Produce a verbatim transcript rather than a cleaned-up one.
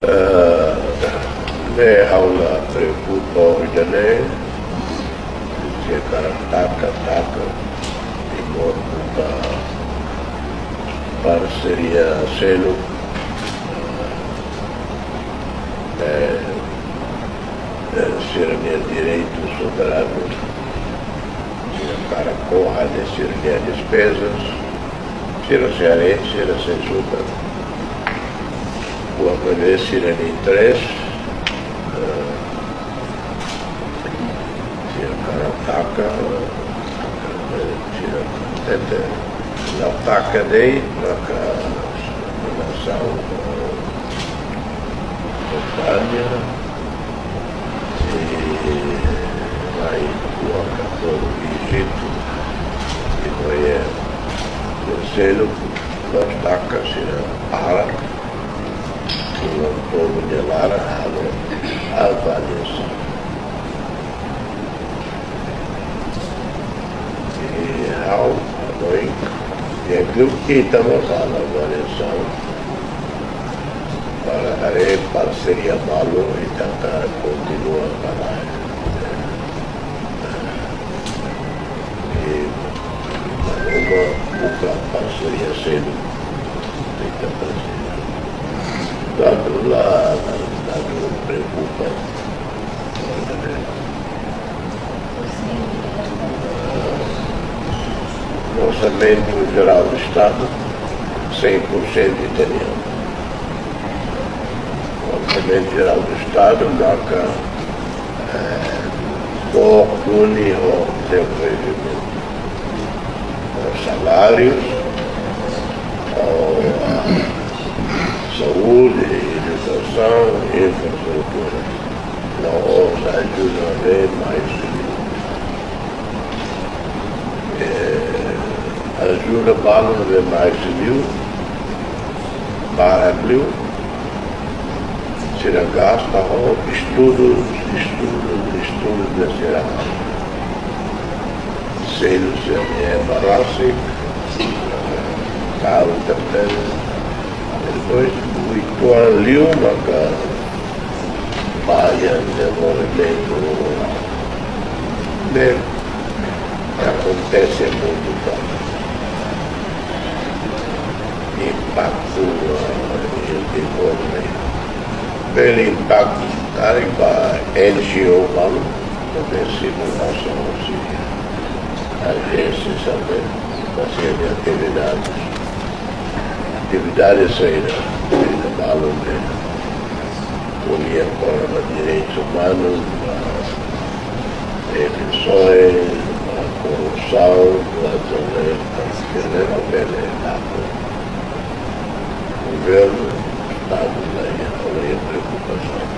Eh, ne'e ha'u la preokupa ohin ne'e, se karik taka, taka, i mós buka parseria seluk, eh, eh, sira-nia direitu soberanu, sira karik ko'a de sira-nia despezas, sira sei haree, sira sei suta. Buat ne'ebé sira-nia interese, eh, sira karik taka, eh, sira tete, la taka de'it, maka nasaun, eh, Jordania, i mai kuak ka povu Ejitu, i mai, eh, Konsellu, la taka sira para, i povu nia laran halo avaliasaun. I ha'u, ha'u, i grupu ita mós halo avaliasaun para haree parseria balu ita atu kontinua para, eh, i para uma buka parseria seluk ita parseria. Tantu la, la, la preokupa. Orsamentu Jerál do Estadu, sein por sentu italianu. Orsamentu Jerál do Estadu, maka, eh, book duni ho dezenvolvimentu. Ho salárius, ho, ah, saúde, edukasaun, infraestrutura. No mós ajuda be mai siviu. Eh, ajuda balu be mai siviu, para liu, sira gasta ho estudu, estudu, estudu de sira. Selu sira-nia barasi, karu tertelu. Depois, uitoan liu, maka ba iha dezenvolvimentu ne'ebé akontese mundu tomak. Impaktu, eh, iha Timor ne'e. Bele impaktu karik ba N G O balu, komérsiu, nasaun sira, agênsia, sabe, fazendo atividades. Atividades saida, saida balu ne'e. Ko'alia kona-ba direitus umanus, ba eleisoens, ba korrupsaun, ba dezenvolvimentu, ne'e bele atu. Governu, Estadu, la iha, la iha preokupasaun.